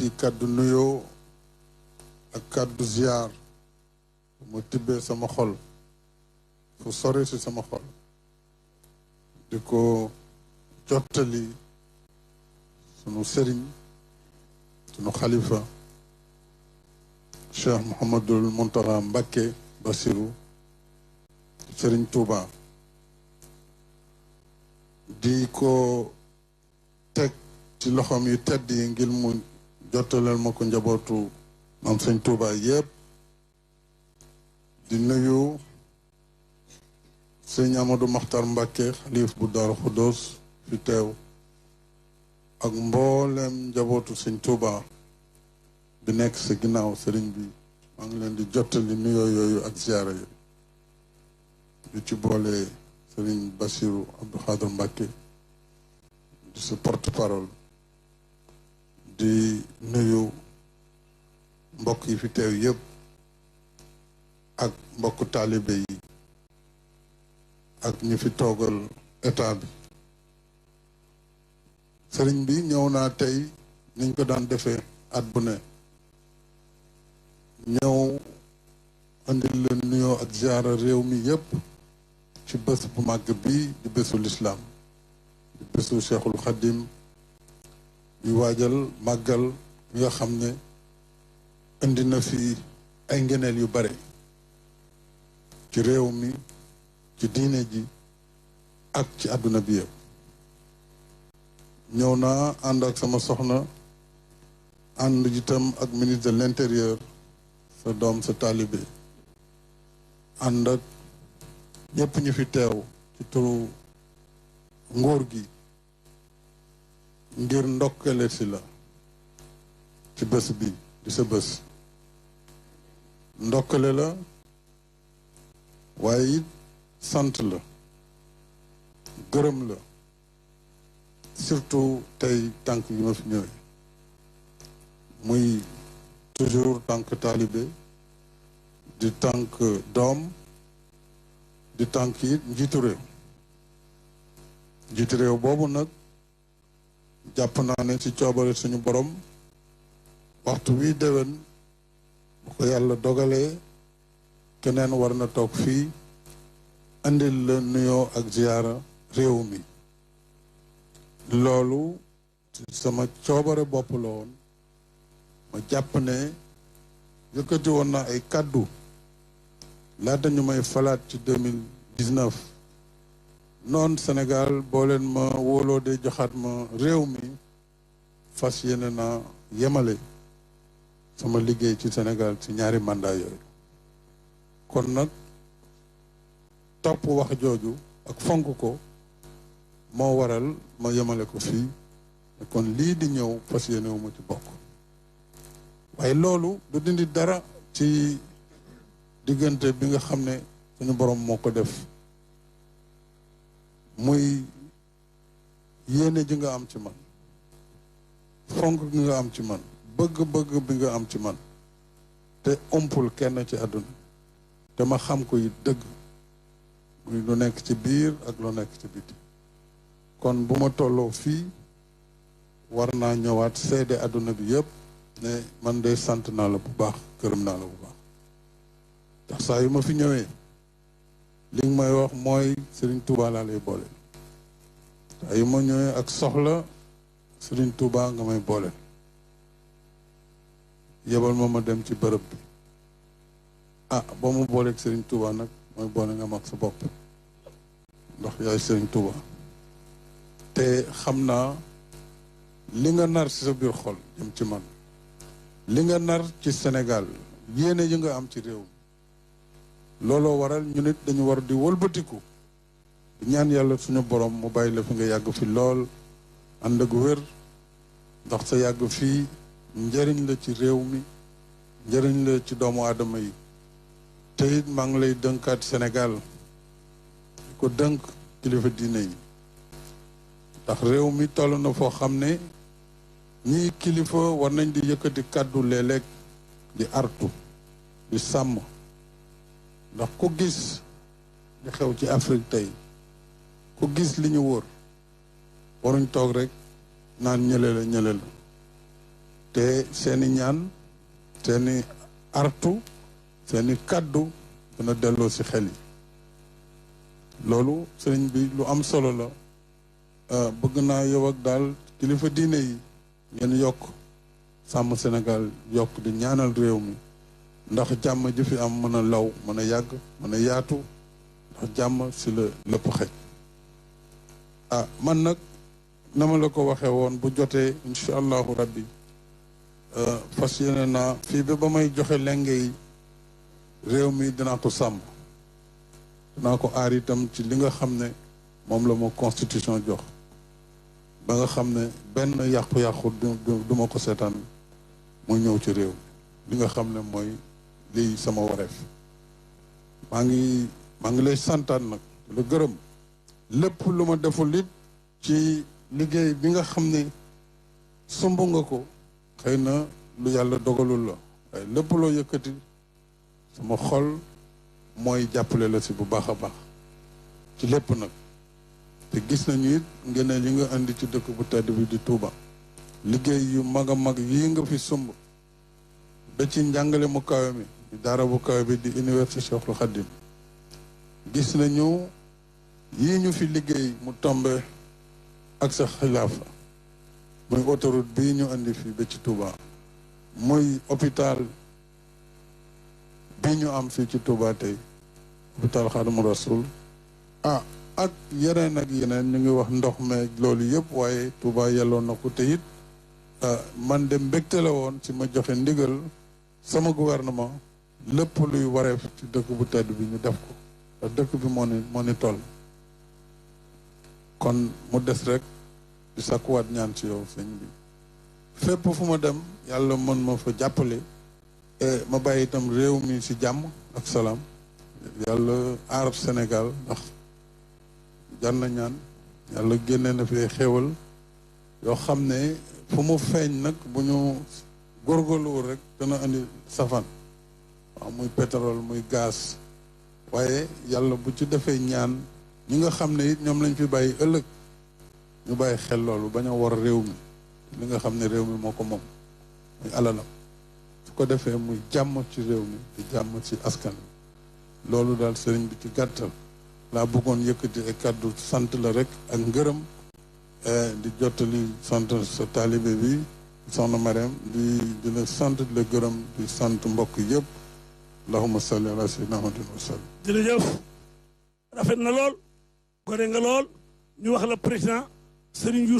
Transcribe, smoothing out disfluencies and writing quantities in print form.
yëkkati kàddu nuyoo ak kàddu ziar mu tibbee sama xol fu sore si sama xol di ko jottali sunu sëriñ sunu xalifa Cheikh Mouhamadul Mountakha Mbacké Bassirou sëriñ Touba di ko teg ci loxoom yu tedd yi ngir mu jottaleel ma ko njabootu maam sëñ Touba yépp di nuyu sëñ Amadou Makhtar Mbacké xalif bu Daaru Xudoos fi teew ak mboolem njabootu sëñ Touba bi nekk sa ginnaaw sëriñ bi maa ngi leen di jottali nuyoo yooyu ak ziyaara yooyu di ci boole sëriñ Bassirou Abdou Khadre Mbacké di sa porte-parole di nuyu mbokk yi fi teew yëpp ak mbokku taalibe yi ak ñi fi toogal état bi sëriñ bi ñëw naa tey niñ ko daan defee at bu ne ñëw andil leen nuyoo ak ziara réew mi yëpp ci bés bu màgg bi di bésu lislaam di bésu Cheikhul Khadim di waajal màggal bi nga xam ne indi na fi ay ngeneel yu bare ci réew mi ci diine ji ak ci àdduna bi yëpp ñëw naa ànd ak sama soxna ànd itam ak ministre de l'intérieur sa doom sa taalibe ànd ak ñëpp ñu fi teew ci turu nguur gi ngir ndokkale si la ci bés bi di sa bés ndokkale la waaye it sant la gërëm la surtout tey tànk yi ma fi ñëwee muy toujours tànk taalibe di tànk doom di tànk it njiitu réew boobu nag jàpp naa ne ci coobare suñu borom waxtu wi déwén bu ko yàlla dogalee keneen war na toog fii andil la nuyoo ak ziyaara réew mi loolu sama coobare bopp la woon ma jàpp ne yëkkati woon na ay kàddu laata ñu may falaat ci 2019 noon Sénégal boo leen ma wóoloo de joxaat ma réew mi fas yéene naa yemale sama liggéey ci Sénégal ci ñaari mandat yooyu kon nag topp wax jooju ak fonk ko moo waral ma yemale ko fii kon lii di ñëw fas yéene wu ma ci bokk waaye loolu du dindi dara ci diggante bi nga xam ne suñu borom moo ko def muy yéene ji nga am ci man fonk gi nga am ci man bëgg-bëgg bi nga am ci man te umpul kenn ci àdduna te ma xam ko it dëgg muy lu nekk ci biir ak lu nekk ci biti kon bu ma tolloo fii war naa ñëwaat seede àdduna bi yëpp ne man de sant naa la bu baax gërëm naa la bu baax ndax saa yu ma fi ñëwee li nga may wax mooy Serigne Touba laa lay boole saa yu ma ñëwee ak soxla Serigne Touba nga may boole yebal ma dem ci bërëb bi ba mu booleeg Serigne Touba nag mooy boole nga mag sa bopp ndax yaay Serigne Touba te xam naa li nga nar ci sa biir xol jëm ci man li nga nar ci Sénégal yéene yi nga am ci réew mi looloo waral ñu nit dañu war di wëlbatiku ñaan yàlla suñu borom mu bàyyi la fi nga yàgg fi lool ànd ak wér ndax sa yàgg fii njëriñ la ci réew mi njëriñ la ci doomu aadama yi te it maa ngi lay dënkaat Sénégal di ko dënk kilifa diine yi ndax réew mi toll na foo xam ne ñii kilifa war nañ di yëkkati kàddu léeg-léeg di artu di sàmm ndax ku gis li xew ci Afrique tey ku gis li ñu wóor waruñ toog rek naan ñële la te seeni ñaan seeni artu seeni kàddu dana delloo si xel yi loolu sëriñ bi lu am solo la bëgg naa yow ak daal kilifa diine yi ngeen yokk sàmm Sénégal yokk di ñaanal réew mi ndax jàmm ji fi am mën a law mën a yàgg mën a yaatu ndax jàmm si la lépp xej man nag na ma la ko waxee woon bu jotee incha allahu rabbi fas yéene naa fii ba may joxe lenge yi réew mi dinaa ko sàmm dinaa ko aar itam ci li nga xam ne moom la ma constitution jox ba nga xam ne benn yàqu-yàqu du ma ko seetaan mu ñëw ci réew mi li nga xam ne mooy lii sama wareef maa ngi lay santaan nag la gërëm lépp lu ma deful it ci liggéey bi nga xam ne sumb nga ko xëy na lu yàlla dogalul la waaye lépp loo yëkkati sama xol mooy jàppale la si bu baax a baax ci lépp nag te gis nañu it ngeen yi nga indi ci dëkk bu tedd bi di Touba liggéey yu mag a mag yii nga fi sumb ba ci njàngale mu kawe mi di daara bu kawe bi di université Cheikhul Khadim gis nañu yii ñu fi liggéey mu tombe ak sa xilaafa muy autoroute bii ñu indi fii ba ci Touba muy hôpital bii ñu am fii ci Touba tey hôpital Khadimou Rassoul ak yeneen ñu ngi wax ndox meeg loolu yëpp waaye Touba yelloo na ko te it man de mbégte la woon ci ma joxe ndigal sama gouvernement lépp luy wareef ci dëkk bu tedd bi ñu def ko ndax dëkk bi moo ni toll kon mu des rek di sakkuwaat ñaan ci yow sëñ bi fépp fu ma dem yàlla mën ma fa jàppale ma bàyyi itam réew mi ci jàmm ak salaam yàlla aar Sénégal ndax jar na ñaan yàlla génne na fi xéewal yoo xam ne fu mu feeñ nag bu ñu góorgóorluwul rek dana andi safan waaw muy pétrole muy gaz waaye yàlla bu ci defee ñaan ñi nga xam ne it ñoom lañ fi bàyyi ëllëg ñu bàyyi xel loolu bañ a war réew mi li nga xam ne réew mi moo ko moom muy alalam su ko defee muy jàmm ci réew mi di jàmm ci askan wi loolu daal sëriñ bi ci gàttal laa bëggoon yëkkati ay kàddu sant la rek ak ngërëm di jottali sant sa taalibe bi soxna Mariam di la sant di la gërëm di sant mbokk yëpp allahumma salli ala sayyidina Muhammadin wa sallam. jërëjëf rafet na lool gore nga lool ñu wax la président Serigne Youssou